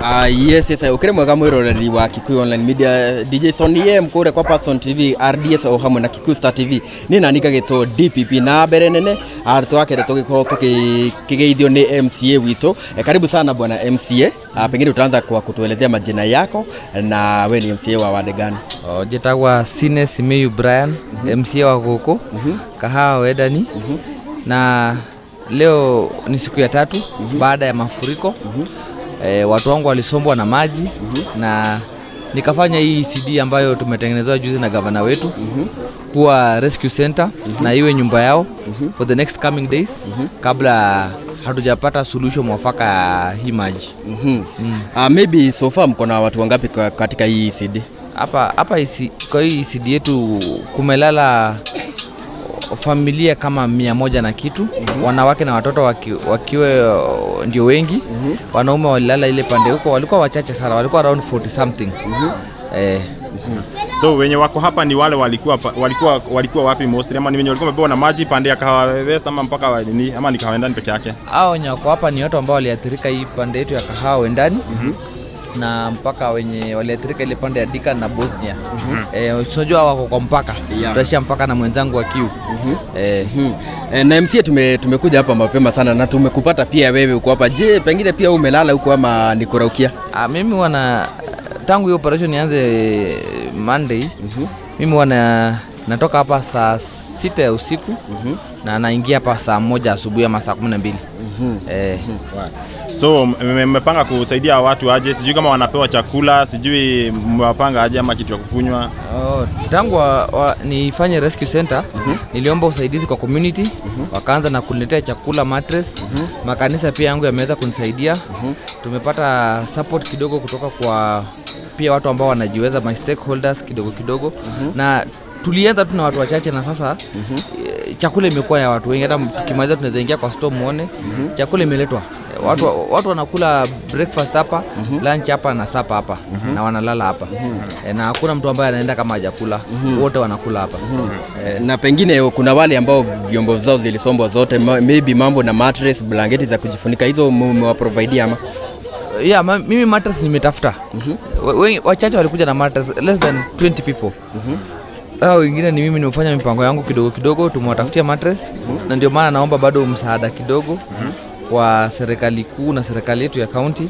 Yes, ukire mwega mwiroreri wa Kikuyu Online Media, DJ Sony M kure kwa Patson TV, RDS o hamwe na Kikuyu Star TV. Ni nani gagĩtwo DPP na mbere nene twakere tũgĩkorwo tũkĩgeithio nĩ MCA witũ. Karibu sana bwana MCA. Pengine utaanza kwa kutuelezea majina yako na we ni MCA wa ward gani? O, njĩtagwa Sine Simiyu Brian, MCA wa gũkũ Kahawa Wendani, na leo ni siku ya tatu baada ya mafuriko. Watu wangu walisombwa na maji na nikafanya hii ECD ambayo tumetengenezewa juzi na gavana wetu kuwa rescue center na iwe nyumba yao for the next coming days kabla hatujapata solution mwafaka ya hii maji. Maybe so far mko na watu wangapi katika hii ECD? Hapa kwa hii ECD yetu kumelala familia kama 100 na kitu, wanawake na watoto wakiwe ndio wengi. Wanaume walilala ile pande huko, walikuwa wachache sana, walikuwa around 40 something. So wenye wako hapa ni wale walikuwa wapi mostly, ama ni wenye walikuwa wamepewa na maji pande ya Kahawa West ama mpaka wa nini, ama ni Kahawa Ndani peke yake? Hao wenye wako hapa ni watu ambao waliathirika hii pande yetu ya Kahawa Wendani na mpaka wenye waliathirika ile pande ya Dika na Bosnia. Tunajua wako kwa mpaka. Tutashia mpaka na mwenzangu wa Kiu. Na MCA, tumekuja hapa mapema sana na tumekupata pia wewe uko hapa. Je, pengine pia umelala huko ama ni kuraukia? Mimi wana tangu hiyo operation ianze Monday, mimi wana natoka hapa saa 6 ya usiku na naingia hapa saa 1 asubuhi ama saa 12. So mmepanga kusaidia watu aje? Sijui kama wanapewa chakula, sijui mmewapanga aje ama kitu ya kukunywa. Oh, tangu nifanye rescue center, niliomba usaidizi kwa community, wakaanza na kuniletea chakula, mattress. Makanisa pia yangu yameweza kunisaidia. Tumepata support kidogo kutoka kwa pia watu ambao wanajiweza, my stakeholders kidogo kidogo, na tulianza tu na watu wachache na sasa chakula imekuwa ya watu wengi. Hata tukimaliza tunaweza ingia kwa store muone chakula imeletwa. Watu wanakula breakfast hapa, lunch hapa na supper hapa na wanalala hapa. Na hakuna mtu ambaye anaenda kama hajakula, wote wanakula hapa. Na pengine kuna wale ambao vyombo zao zilisombwa zote, maybe mambo na mattress, blanketi za kujifunika, hizo mmewaprovidea ama? Yeah, mimi mattress nimetafuta. Wachache walikuja na mattress, less than 20 people. Hao wengine ni mimi nimefanya mipango yangu kidogo kidogo, tumewatafutia mattress, na ndio maana naomba bado msaada kidogo kwa serikali kuu na serikali yetu ya county.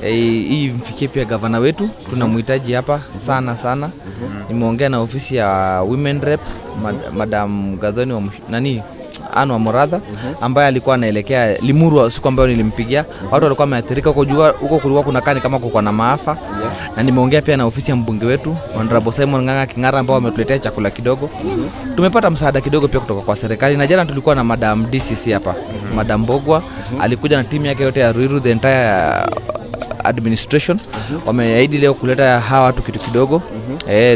Hii mfikie pia gavana wetu, tunamhitaji hapa sana sana. Nimeongea na ofisi ya women rep, Madam Gathoni wa nani Anne wa Moradha, ambaye alikuwa anaelekea Limuru siku ambayo nilimpigia. Watu walikuwa wameathirika huko juu, huko kulikuwa kuna kani kama kuko na maafa. Na nimeongea pia na ofisi ya mbunge wetu Honorable Simon Ng'ang'a King'ara ambao wametuletea chakula kidogo. Tumepata msaada kidogo pia kutoka kwa serikali, na jana tulikuwa na Madam DCC hapa, Madam Bogwa alikuja na timu yake yote ya Ruiru, the entire administration. Wameahidi leo kuleta hawa watu kitu kidogo.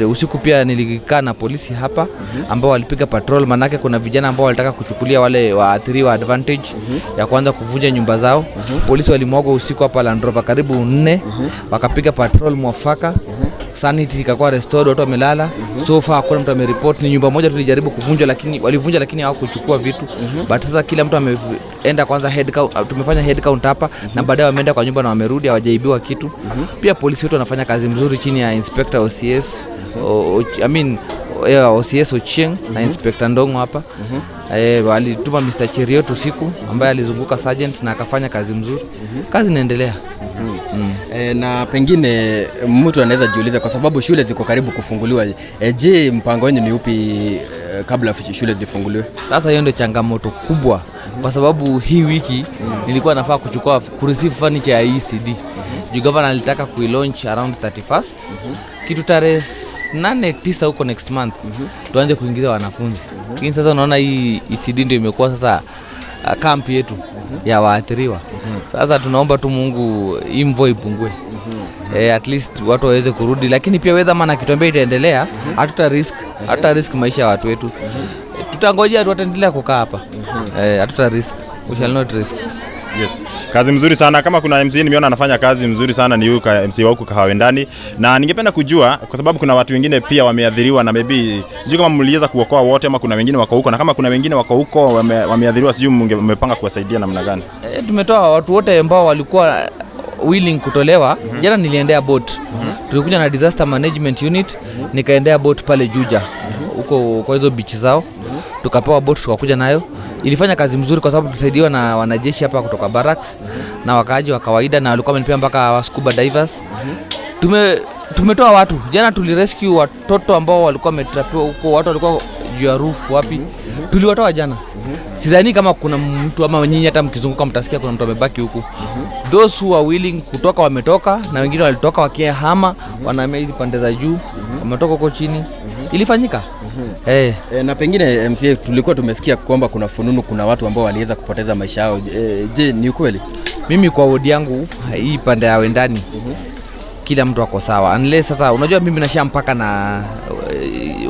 Usiku pia nilikaa na polisi hapa ambao walipiga patrol, manake kuna vijana ambao walitaka kuchukulia wale waathiriwa advantage ya kuanza kuvunja nyumba zao. Polisi walimwaga usiku hapa Land Rover karibu 4, wakapiga patrol mwafaka. Sanity ikakuwa restored, watu wamelala. So far hakuna mtu ameripot. Ni nyumba moja tulijaribu kuvunjwa, lakini walivunja lakini hawakuchukua vitu. But sasa kila mtu ameenda kwanza head count, tumefanya head count hapa na baadaye wameenda kwa nyumba na wamerudi, hawajaibiwa kitu. Pia polisi wetu wanafanya kazi mzuri chini ya Inspector OCS, I mean, yeah, OCS Ochieng na Inspector Ndongo hapa. Walituma Mr. Cheriot usiku ambaye alizunguka sergeant na akafanya kazi mzuri. Kazi inaendelea. Na pengine mtu anaweza jiuliza kwa sababu shule ziko karibu kufunguliwa. Je, mpango wenu ni upi kabla shule zifunguliwe? Sasa hiyo ndio changamoto kubwa, kwa sababu hii wiki nilikuwa nafaa kuchukua kureceive furniture ya ECD. Juu governor alitaka kuilaunch around 31st. Kitu tarehe 8 9 huko next month tuanze kuingiza wanafunzi. Lakini sasa unaona hii ECD ndio imekuwa sasa kamp yetu ya waathiriwa. Sasa tunaomba tu Mungu hii mvua ipungue. At least watu waweze kurudi, lakini pia weatherman akituambia itaendelea, hatuta risk maisha ya watu wetu. Tutangojea tu, wataendelea kukaa hapa. Hatuta risk. We shall not risk. Yes. Kazi mzuri sana. Kama kuna MCA nimeona anafanya kazi mzuri sana ni huyu MCA wa huku Kahawa Wendani, na ningependa kujua kwa sababu kuna watu wengine pia wameathiriwa na maybe sijui kama mliweza kuokoa wote ama kuna wengine wako huko, na kama kuna wengine wako huko wameathiriwa, sijui mmepanga kuwasaidia namna gani? Tumetoa watu wote ambao walikuwa willing kutolewa. Jana niliendea boat. Tulikuja na disaster management unit, nikaendea boat pale Juja huko kwa hizo beach zao, tukapewa boat tukakuja nayo. Ilifanya kazi mzuri kwa sababu tulisaidiwa na wanajeshi hapa kutoka barracks na wakaaji wa kawaida, na walikuwa wamenipea mpaka wa scuba divers. Tumetoa watu jana, tulirescue watoto ambao walikuwa wametrapiwa huko, watu walikuwa juu ya roof wapi, tuliwatoa jana. Sidhani kama kuna mtu ama nyinyi hata mkizunguka mtasikia kuna mtu amebaki huku. Those who are willing kutoka wametoka, na wengine walitoka wakihama, wanahamia hizi pande za juu, wametoka huko chini. Ilifanyika. Na pengine MCA, tulikuwa tumesikia kwamba kuna fununu, kuna watu ambao waliweza kupoteza maisha yao. Je, ni ukweli? Mimi kwa wodi yangu hii pande ya Wendani, kila mtu ako sawa, unless sasa unajua mimi nashare mpaka na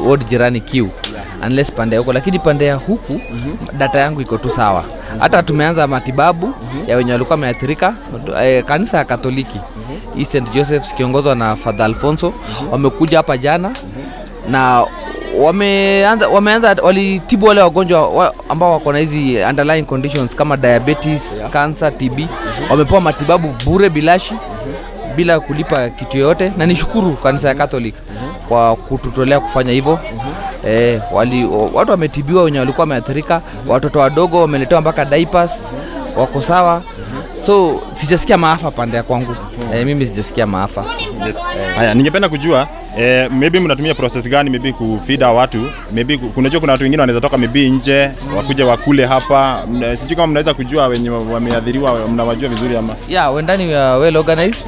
ward jirani Kiu, unless pande ya huko, lakini pande ya huku data yangu iko tu sawa. Hata tumeanza matibabu ya wenye walikuwa wameathirika. Kanisa ya Katoliki hii St Joseph's kiongozwa na Father Alfonso wamekuja hapa jana na wameanza walitibu wale wagonjwa ambao wako na hizi underlying conditions kama diabetes, cancer, TB. Wamepewa matibabu bure bilashi bila kulipa kitu yoyote, na nishukuru kanisa ya Catholic kwa kututolea kufanya hivyo. Watu wametibiwa wenye walikuwa wameathirika, watoto wadogo wameletewa mpaka diapers, wako sawa. So sijasikia maafa pande ya kwangu. Mimi sijasikia maafa. Yes. Haya, ningependa kujua maybe mnatumia process gani maybe kufeed watu, maybe kunajua kuna watu wengine wanaweza toka maybe nje wakuja wakule hapa. Sijui kama mnaweza kujua wenye wameathiriwa, mnawajua vizuri ama? Yeah, Wendani we are well organized.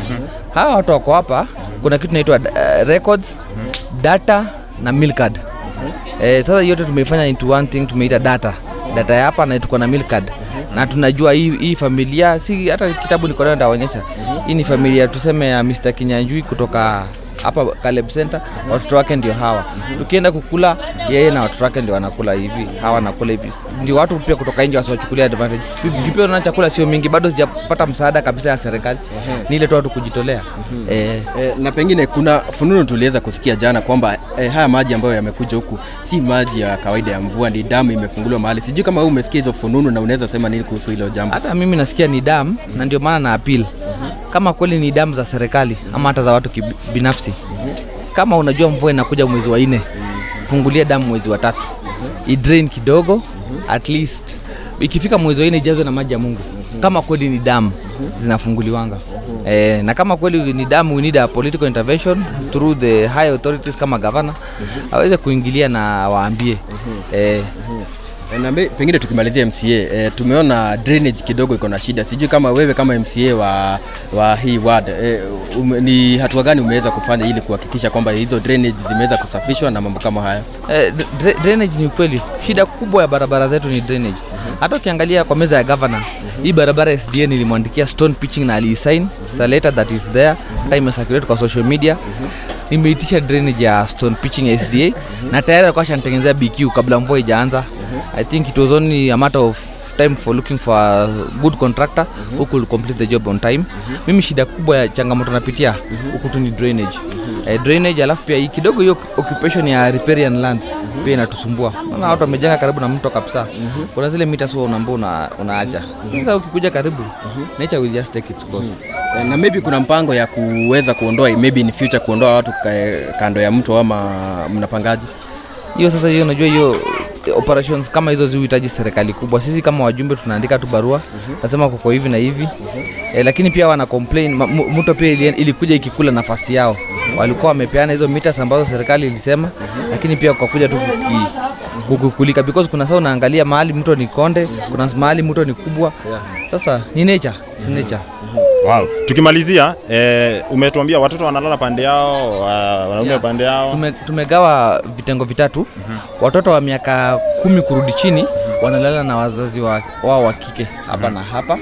Hawa watu wako hapa, kuna kitu inaitwa records, data na meal card. Sasa yote tumeifanya into one thing, tumeita data. Data ya hapa na tuko na meal card. Na tunajua hii familia, si hata kitabu niko nayo nitaonyesha. Hii ni familia tuseme ya Mr. Kinyanjui kutoka hapa Caleb Center, watoto wake ndio hawa. Tukienda kukula, yeye na watoto wake ndio wanakula hivi, hawa wanakula hivi. Ndio watu pia kutoka nje wasiwachukulia advantage. Juu pia unaona chakula sio mingi, bado sijapata msaada kabisa ya serikali. Ni ile tu watu kujitolea. Na pengine kuna fununu tuliweza kusikia jana kwamba haya maji ambayo yamekuja huku si maji ya kawaida ya mvua, ni damu imefunguliwa mahali. Sijui kama wewe umesikia hizo fununu na unaweza sema nini kuhusu hilo jambo? Hata mimi nasikia ni damu, na ndio maana na appeal. Kama kweli ni damu za serikali ama hata za watu binafsi, kama unajua mvua inakuja mwezi wa 4, fungulia damu mwezi wa 3. I-drain kidogo, at least ikifika mwezi wa 4 ijazwe na maji ya Mungu. Kama kweli ni damu zinafunguliwanga. Na kama kweli ni damu, we need a political intervention through the high authorities kama governor aweze kuingilia na waambie. Na pengine tukimalizia MCA, tumeona drainage kidogo iko na shida. Sijui kama wewe kama MCA wa hii ward, ni hatua gani umeweza kufanya ili kuhakikisha kwamba hizo drainage zimeweza kusafishwa na mambo kama haya? Drainage ni ukweli. Shida kubwa ya barabara zetu ni drainage. Hata ukiangalia kwa meza ya governor, hii barabara SDA nilimwandikia stone pitching na alisign. It's a letter that is there. Hata imecirculate kwa social media. Nimeitisha drainage ya stone pitching ya SDA na tayari alikuwa ashanitengenezea BQ kabla mvua ijaanza. I think it was only a matter of time for looking for a good contractor who could complete the job on time. Mimi shida kubwa ya changamoto napitia huku tu ni drainage. Drainage, alafu pia hii kidogo hiyo occupation ya riparian land pia inatusumbua. Unaona watu wamejenga karibu na mto kabisa. Kuna zile mita sio unaambia unaacha. Sasa ukikuja karibu, nature will just take its course. Na maybe kuna mpango ya kuweza kuondoa, maybe in future kuondoa watu kando ya mto ama mnapangaje? Hiyo sasa, hiyo unajua hiyo operations kama hizo zihitaji serikali kubwa. Sisi kama wajumbe tunaandika tu barua, nasema kuko hivi na hivi. Lakini pia wana complain mto pia ilikuja ikikula nafasi yao. Walikuwa wamepeana hizo meters ambazo serikali ilisema, lakini pia kwa kuja tu kukulika, because kuna saa unaangalia mahali mto ni konde, kuna mahali mto ni kubwa. Sasa ni nature, it's nature. Wow. Tukimalizia, umetuambia watoto wanalala pande yao, wanaume pande yao. Tumegawa vitengo vitatu. Watoto wa miaka 10 kurudi chini wanalala na wazazi wao wa kike hapa na hapa.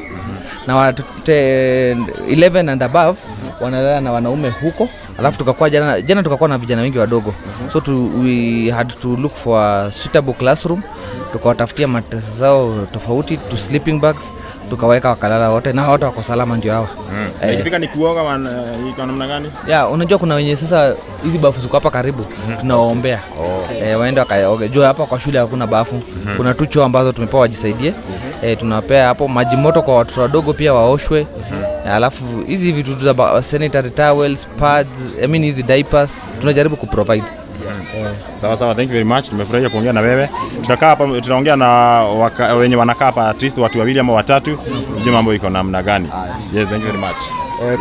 Na watoto 11 and above wanalala na wanaume huko. Alafu tukakuwa jana tukakuwa na vijana wengi wadogo. So we had to look for a suitable classroom. Tukawatafutia mattress zao tofauti, to sleeping bags, tukaweka wakalala wote na wote wako salama ndio hawa. Na ikifika ni kuoga iko namna gani? Ya, unajua kuna wenye sasa hizi bafu ziko hapa karibu, tunawaombea. Waende wakaoge. Jua hapa kwa shule hakuna bafu. Kuna tu choo ambazo tumepewa wajisaidie. Tunawapea hapo maji moto kwa watoto wadogo pia waoshwe. Alafu hizi vitu za sanitary towels, pads, I mean hizi diapers tunajaribu kuprovide. Sawa sawa, thank you very much. Tumefurahia kuongea na wewe. Tutakaa hapa tunaongea na wenye wanakaa hapa at least watu wawili ama watatu, tujue mambo iko namna gani. Yes, thank you very much.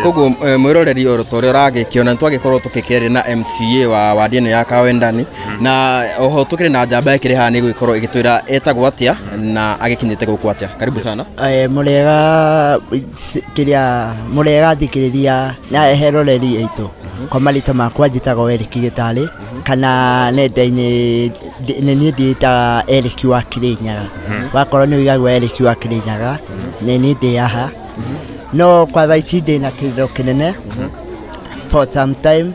Koguo mwiroreri oro ta ũrĩa ũragĩkĩona nĩtwagĩkorwo tũgĩkĩaria na MCA wa wadi ĩno ya Kawendani, na oho tũkĩrĩ na njamba ĩkĩrĩ haha nĩ gũgĩkorwo ĩgĩtwĩra etagwo atĩa na agĩkinyĩte gũkũ atĩa. Karibu sana. Mũrega kĩrĩa mũrega thikĩrĩria na eheroreri aitũ, kwa marĩtwa makwa njĩtagwo Eric Gĩtarĩ, kana nenda-inĩ nĩ niĩ ndĩĩtaga Eric wa Kĩrĩnyaga. Wakorwo nĩ ũigagwo Eric wa Kĩrĩnyaga, nĩ niĩ ndĩ haha. No kwa thaa ici ndĩna kĩrĩro kĩnene for some time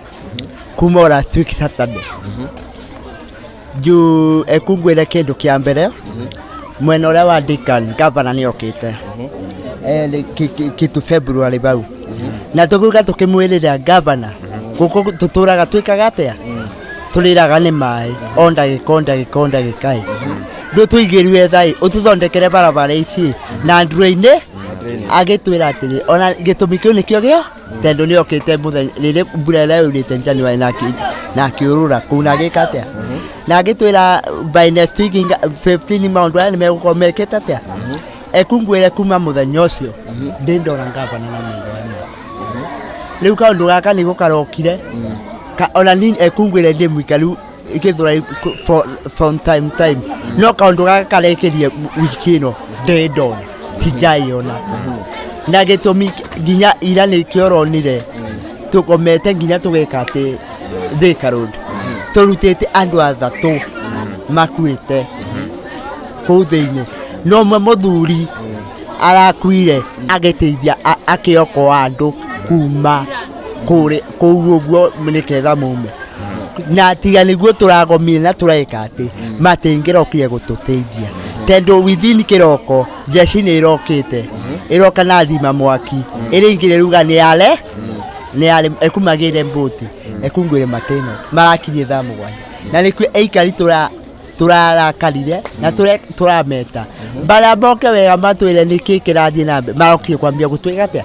kuma last week Saturday, juu ekungwĩre kĩndũ kĩa mbere, mwena ũrĩa wa Decan gavana nĩ okĩte kitu February bau, na tũkuga tũkĩmwĩrĩra gavana gũkũ tũtũraga twĩkaga atĩa, tũrĩraga nĩ maĩ o ndagĩka o ndagĩka o ndagĩka ĩ, ndũ tũigĩrwe thai ũtũthondekere barabara ici na nduro-inĩ. Agĩtwĩra atĩrĩ ona gĩtũmi kĩu nĩkĩo gĩo tondũ nĩ okĩte mũthenya rĩrĩa mbura ĩrĩa yaurĩte January na akĩũrũra kũu na agĩka atĩa, na agĩtwĩra by next week 15 maũndũ aya nĩ megũkorwo mekĩte atĩa. Ekungwĩre kuma mũthenya ũcio ndĩ ndora ngavana na maitho aya. Rĩu kaũndũ gaka nĩ gũkarokire ona ni ekungwĩre ndĩ mũikaru Gĩthũrai from time time, no kaũndũ gaka karekĩrie wiki ĩno ndĩ ndona sijaiona, na gĩtũmi nginya ira nĩkĩo ũronire tũkomete nginya tũgeka atĩ Thika Road tũrutĩte andũ athatũ makuĩte kũu thĩinĩ, no ũmwe mũthuri arakuire agĩteithia akĩokoa andũ kuma kũrĩ kũu ũguo nĩgetha mume, na tiga nĩguo tũragomire na tũreka atĩ matingĩrokire gũtũteithia, tondũ within kĩroko jeshi nĩ ĩrokĩte ĩroka na thima mwaki ĩrĩingĩre ruga nĩ yale nĩ yale ekumagĩre mbũti ekungwĩre matĩno marakinyie thaa 7, na nĩkuo aikari tũrarakarire na tũrameta bara moke wega matwĩre nĩkĩ kĩrathiĩ na mbere. Marokire kwambia gũtwĩka atĩa,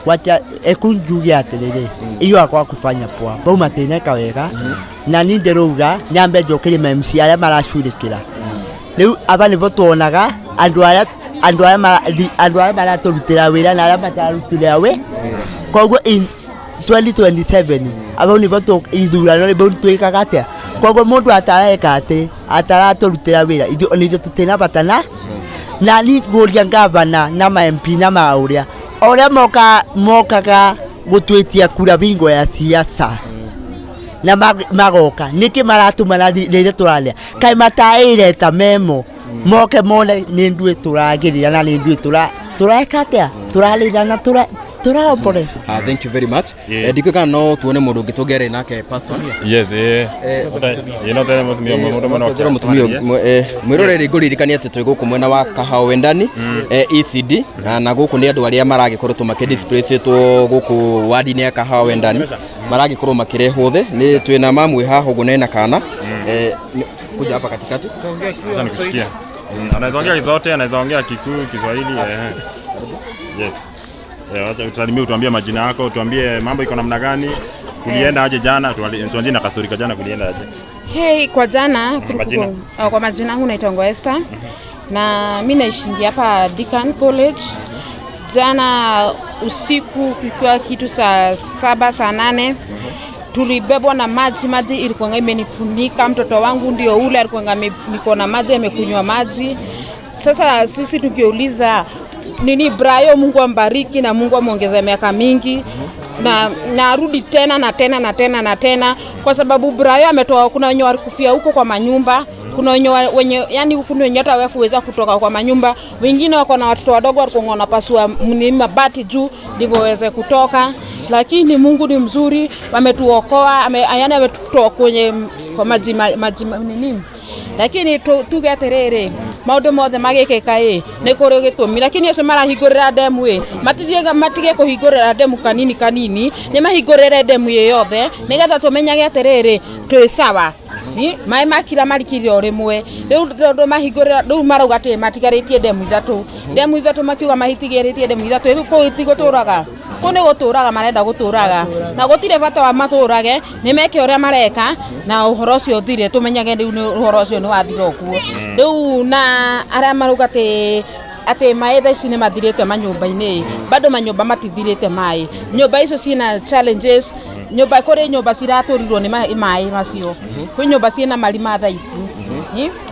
wacha ekunjuge atĩrĩrĩ iyo akwa kufanya poa bau matineka wega, na ni ndĩrauga nyambe njũkĩrie ma MC arĩa maracurĩkĩra rĩu aba nĩbo tuonaga andũ arĩa maratũrutĩra wĩra na arĩa matararutĩra wĩ, koguo in 2027 abau nĩbo ithurano nĩbo twĩkaga atĩa. Koguo mũndũ atareka atĩ ataratũrutĩra wĩra ithuĩ tũtina bata na ni ngũria gavana na ma MP na ma ũrĩa ũrĩa mokaga gũtwĩtia kura bingo ya siasa na magoka nĩkĩ maratũmana rĩrĩa tũrarĩa kaĩ mataĩre ta memo moke mone nĩ nduĩ tũragĩrĩra na nĩ nduĩ tũreka atĩa tũrarĩra na tũraombore. Thank you very much. Yeah. Ndikũ kana no tuone mũndũ ũngĩ tũngĩaria nake Patson. Yes, eh. Ĩ no tene mũtumia ũmwe mũndũ mũno. Njĩra mũtumia mwĩroreri ngũririkania atĩ twĩ gũkũ mwena wa Kahawendani ECD, na gũkũ nĩ andũ arĩa maragĩkorwo makĩdisplacĩtwo gũkũ wadi-inĩ ya Kahawendani maragĩkorwo makĩrehwo thĩ. Nĩ twĩna mamwe haha ũguo na ena kana kuja hapa katikati. Sasa nikusikia. Anaweza ongea zote, anaweza ongea Kikuyu, Kiswahili, eh. Yes. Wacha utusalimie, utuambie majina yako, utuambie mambo iko namna gani, kulienda aje jana, tuanzie na kastori ka jana kulienda aje. Hey, kwa jana Majina. Kwa majina yangu naitwa Esther na mi naishingi hapa Deakin College. Jana usiku kikiwa kitu saa 7 saa 8 tulibebwa na maji. Maji ilikuwa imenifunika, mtoto wangu ndio ule alikuwa niko na maji, amekunywa maji. Sasa sisi tukiuliza nini, Brayo Mungu ambariki na Mungu amuongeze miaka mingi na arudi tena na tena na tena na tena, kwa sababu Brayo ametoa, kuna wenye walikufia huko kwa manyumba, kuna wenye yani kuna wenye hata hawakuweza kutoka kwa manyumba, wengine wako na watoto wadogo walikuwa wanapasua mabati juu ndivyo waweze kutoka. Lakini Mungu ni mzuri, wametuokoa, yani ametutoa kwenye kwa maji, maji nini. Lakini tuge atiriri maundu mothe magikika ĩ nĩ kũrĩ gĩtũmi, lakini acio marahingũrĩra ndemu ĩ matige kũhingũrĩra ndemu kanini kanini, nĩ mahingũrĩre ndemu ĩ yothe nĩgetha tũmenyage atĩrĩrĩ twĩ sawa. Maĩ makira marikire o rĩmwe rĩu tondũ mahingũrĩra rĩu marauga atĩ matigarĩtie ndemu ithatũ, ndemu ithatũ makiuga mahitigĩrĩtie ndemu ithatũ. Rĩu kũu ti gũtũraga, kũu nĩ gũtũraga marenda gũtũraga, na gũtirĩ bata wa matũrage, nĩ meke ũrĩa mareka na ũhoro ũcio ũthire, tũmenyage rĩu nĩ ũhoro ũcio nĩ wathira ũguo. Rĩu na arĩa marauga atĩ maĩ thaa ici nĩ mathirĩte manyũmba-inĩ, bado manyũmba matithirĩte maĩ. Nyũmba icio ciĩna challenges, nyũmba kũrĩ nyũmba ciratũrirwo nĩ maĩ macio, kwĩ nyũmba ciĩna marima thaa ici.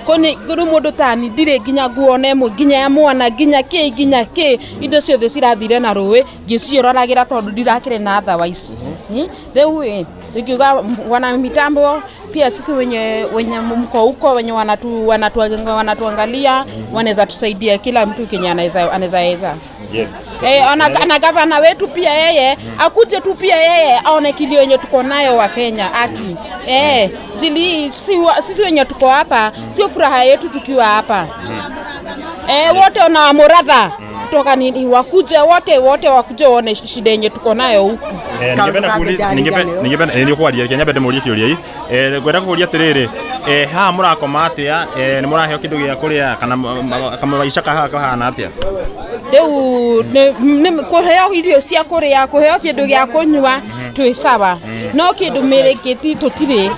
Kũnĩ rĩu mũndũ tani ndirĩ nginya nguo ona ĩmwe, nginya ya mwana, nginya kĩ, nginya kĩ, indo ciothe cirathire na rũĩ ngĩciũroragĩra tondũ ndirakĩrĩ na otherwise. Rĩu ĩ ingiuga wana mitambo pia sisi wenye mko huko wenye wanatuangalia wanaweza tusaidia, kila mtu kenye anaweza weza. Yes. Na gavana wetu pia yeye akuje tu pia yeye aone kilio yenye tuko nayo wa Kenya aki. Jili sisi wenye tuko hapa sio furaha yetu tukiwa hapa. Wote na Muratha kutoka nini wakuje wote wakuje waone shida yenye tuko nayo huku. Ningependa kuuliza, ningependa nilikuwa Kenya bende murie kiuria hii. Ngwenda kuuria atiriri, haha murakoma atia? Ni muraheo kindu gia kuria kana kama maica kaha kahana atia? Riu ni kuheo irio cia kuria, kuheo kindu gia kunyua twi sawa, no kindu mirĩngĩti tutire,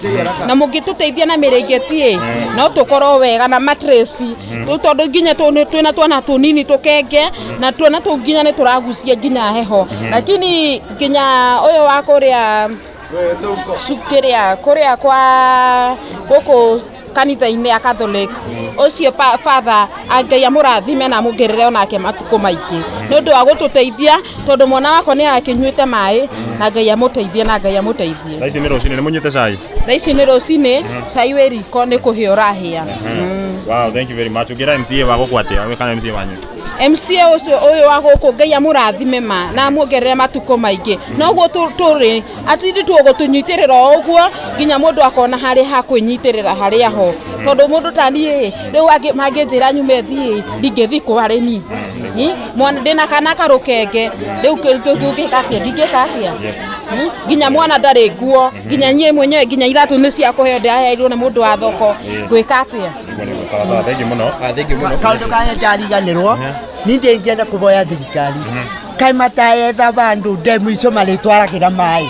na mũngĩtũteithia na mĩrĩngĩti no tũkorwo wega na mattress, tondũ nginya twĩna twana tũnini tũkenge na twana tũu nginya nĩ tũragucia nginya heho, lakini nginya ũyũ wa kũrĩa cukiria kũrĩa kwa gũkũ kanitha-inĩ ya Catholic ũcio father Ngai amũrathime na amũongerere onake matukũ maingĩ nĩ ũndũ wa gũtũteithia, tondũ mwana wakwa nĩ arakĩnyuĩte maĩ, na Ngai amũteithie na Ngai amũteithie. Thaa ici nĩ rũcinĩ, nĩ mũnyuĩte cai? Thaa ici nĩ rũcinĩ, cai wĩ riko nĩ kũhĩa ũrahĩa. Wow, thank you very much. Ũngĩra MCA wa gũkũ atĩa? We kana MCA wanyu? MCA ũcio ũyũ wa gũkũ Ngai amũrathime ma na amuongerere matukũ maingĩ, noguo tũrĩ atindi tũgũtũnyitĩrĩra o ũguo nginya mũndũ akona harĩa ha kwĩnyitĩrĩra harĩa ho, tondũ mũndũ ta niĩ rĩu mangĩnjĩra nyume thiĩ ndingĩthiĩ kũ harĩ niĩ. Mwana ndĩna kana karũkenge rĩu ngĩka atĩa, ndingĩka atĩa? Nginya mwana ndarĩ nguo, nginya niĩ mwenyewe nginya iratũ nĩ cia kũheo ndĩraheirwo nĩ mũndũ wa thoko, ngwĩka atĩa? Sawa sawa, thank you mũno. Thank you mũno. Kaũndũ kanya ndariganĩrwo ni ndĩngĩenda kũvoya thirikari kaĩ matayetha vandũ ndemu icio marĩtwaragĩra maĩ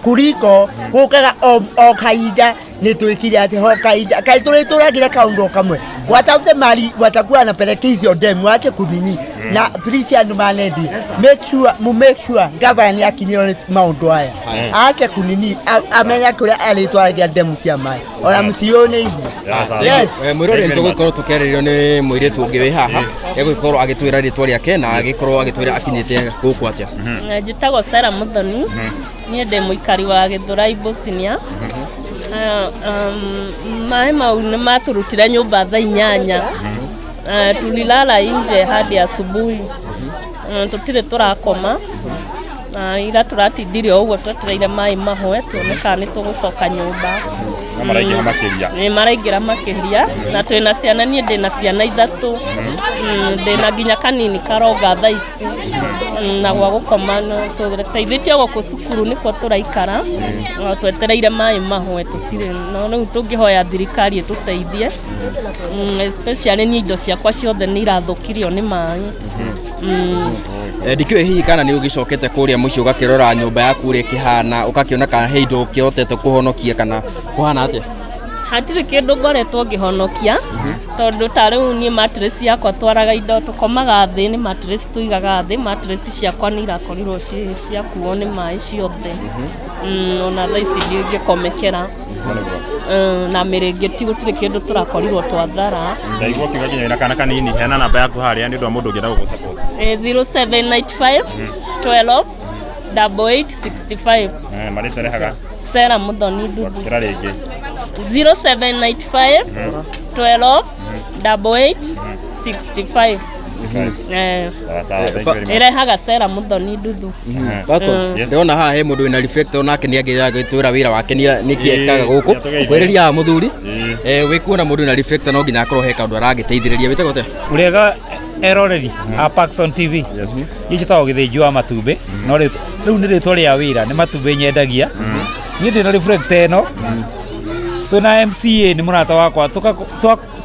kuriko gũkaga o kahinda nĩ twĩkire atĩ ho kahinda kaĩ tũrĩtũragĩra kaũndũ o kamwe watafute mali watakuwa anapeleka hizo demu ache kunini na please andu manendi make sure mu make sure gavana ni akinyirwo nĩ maũndũ aya ake kunini amenya kũrĩa arĩtwaragia demu cia maĩ ona mũciũ nĩ igu. Yes. Mwĩrore nĩ tũgũkorwo tũkĩarĩrio nĩ mũirĩtu ũngĩ wĩ haha egũgĩkorwo agĩtwĩra rĩtwa rĩake na agĩkorwo agĩtwĩra akinyĩte gũkũ atĩa. Njĩtagwo Sarah Muthoni, niĩ ndĩ mũikari wa Gĩthũrai Bosnia. Maĩ mau nĩ matũrutire nyũmba thaa 8. Tulilala nje hadi asubuhi. Tũtirĩ tũrakoma. Ira tũratindire o ũguo twetereire maĩ mahwe tuone kana nĩ tũgũcoka nyũmba. Na maraingĩra makĩria. Nĩ maraingĩra makĩria na twĩna ciana, niĩ ndĩna ciana 3. Ndĩna nginya kanini karonga thaa ici. Na gwa gũkoma no tũteithĩtio gũkũ cukuru nĩkuo tũraikara. Twetereire maĩ mahwe tũtirĩ, no rĩu tũngĩhoya thirikari ĩtũteithie. Especially niĩ indo ciakwa ciothe nĩ irathũkirio nĩ maĩ. Ndikĩũĩ hihi kana nĩ ũgĩcokete kũrĩa mũciĩ ũgakĩrora nyũmba yaku ũrĩa ĩkĩhana, ũgakĩona kana he indo ũkĩhotete kũhonokia kana kũhana atĩa? Hatirĩ kĩndũ ngoretwo ngĩhonokia tondũ ta rĩu niĩ mattress yakwa twaraga indo tũkomaga thĩ, nĩ mattress tũigaga thĩ, mattress ciakwa nĩ irakorirwo ciakuo nĩ maĩ ciothe. Ona thaa ici ndingĩkomekera. Na mĩrĩngĩti gũtirĩ kĩndũ tũrakorirwo twathara. Ndaigua ũkiuga nginya wĩna kana kanini, heana namba yaku harĩa nĩ ũndũ wa mũndũ ũngĩenda gũgũ-support. 0795 12 8865. Marĩtwa rehaga? Sarah Muthoni Ndundu. Kĩra rĩngĩ. 0795 12 8865. Sawa sawa, thank you very much. Ĩrehaga Sarah Muthoni Nduthu. Watson, ndĩrona haha he mũndũ wĩna reflector onake nĩ angĩtwĩra wĩra wake nĩkĩ ekaga gũkũ. Nĩatũgeithia. Ngwĩrĩria haha mũthuri, wĩ kuona mũndũ wĩna reflector no nginya akorwo he kaũndũ aragĩteithĩrĩria. Wĩtagwo atĩa? Ũrĩega eroreri a Parkson TV. Niĩ njĩtagwo Gĩthĩnji wa matumbĩ, no rĩu nĩ rĩtwa rĩa wĩra, nĩ matumbĩ nyendagia. Niĩ ndĩna reflector ĩno. Twina MCA nĩ mũrata wakwa,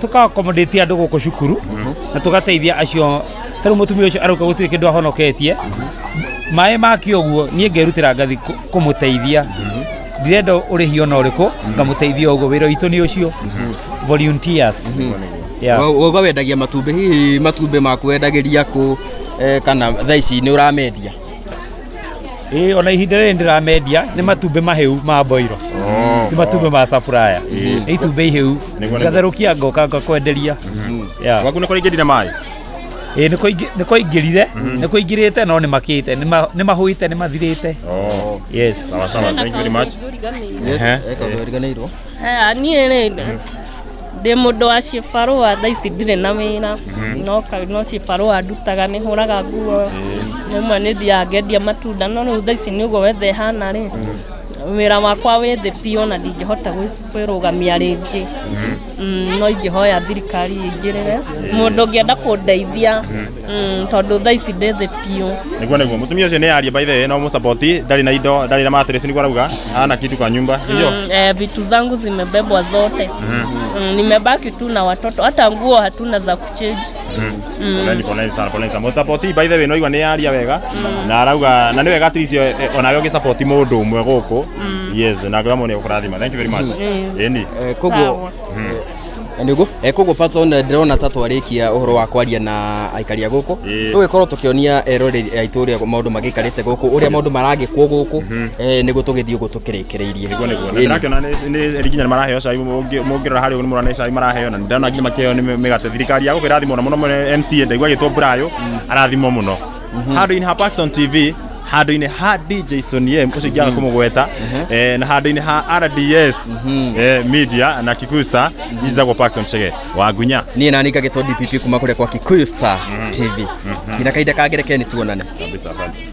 tuka accommodate andũ gũkũ cukuru na tũgateithia acio. Ta rĩu mũtumia ũcio arauga gũtirĩ kĩndũ ahonoketie, maĩ make ũguo, niĩ ngerutĩra ngathi kũmũteithia, ndirenda ũrĩhi ona ũrĩkũ, ngamũteithia ũguo. Wĩra witũ nĩ ũcio, volunteers. Yeah. Wauga wendagia matumbĩ, hihi matumbĩ maku wendagĩria kũ, kana thaa ici nĩ ũramendia? Ĩĩ, ona ihinda rĩrĩ ndĩramendia. Nĩ matumbĩ mahĩu ma mboiro, ti matumbĩ ma supplier, nĩ itumbĩ ihĩu. Nĩguo, nĩguo. Ngatherũkia ngoka ngakwenderia. Yeah. Gwaku nĩ kũraingĩrire maĩ? Ĩĩ, nĩ kũingĩrire, nĩ kũingĩrĩte, no nĩ makĩte, nĩ mahũĩte, nĩ mathirĩte. Oh. Yes. Sawa sawa, thank you very much. Yes. Ehe. Kaũndũ ũriganĩirwo? Aya, niĩ rĩ ndĩ mũndũ wa cibarũa, thaa ici ndirĩ na wĩra, no cibarũa ndutaga, nĩ hũraga nguo, rĩmwe nĩ thiaga ngendia matunda, no rĩu thaa ici nĩ ũguo wetha ĩhana rĩ, wĩra wakwa wĩ thĩ biũ na ndingĩhota kwĩrũgamia rĩngĩ. No ingĩhoya thirikari ĩingĩrĩre, mũndũ ũngĩenda kũndeithia, tondũ thaa ici ndĩ thĩ biũ. Nĩguo mũtumia ũcio nĩ aria, by the way, no mũsupport, ndarĩ na indo, ndarĩ na mattress, nĩguo arauga hana kitu kwa nyumba, ndio? Vitu zangu zimebebwa zote. Nimebaki tu na watoto, hata nguo hatuna za kuchange. Poleni, poleni sana, poleni sana. Mũsupport, by the way, no igua nĩ aria wega na arauga na nĩ wega at least onawe ũgĩsupport mũndũ ũmwe gũkũ. Yes, na Ngai nĩ egũkũrathima. Thank you very much. Ĩni. Koguo Sawa. Nĩguo, koguo Patson, ndĩrona ta twarĩkia ũhoro wa kwaria na aikari a gũkũ. Tũgĩkorwo tũkĩonia eroreri aitũ ũrĩa maũndũ magĩikarĩte gũkũ, ũrĩa maũndũ maragĩkwo gũkũ, nĩguo tũgĩthiĩ ũguo tũkĩrĩkĩrĩirie. Nĩguo na Ĩni. ndĩrakĩona nĩ nginya nĩ maraheo cai, mũngĩrora harĩa ũguo nĩ mũrona nĩ cai maraheo, na ndĩrona nginya makĩheo nĩ mĩgate. Thirikari ya gũkũ ĩrathimwo na mũno mũno, MCA ndaigua agĩtwo Brayo arathimwo mũno. Handũ-inĩ ha Paxson TV, handũ-inĩ ha DJ Sonny M ũcio ingĩaga kũmũgweta, na handũ-inĩ ha RDS Media na Kikuyu Star, njĩtagwo Paxson Chege wa Ngunya. Niĩ nani ngagĩtwo DPP kuma kũrĩa kwa Kikuyu Star TV. Nginya kahinda kangĩ, reke nĩ tuonane. Kabisa, asante.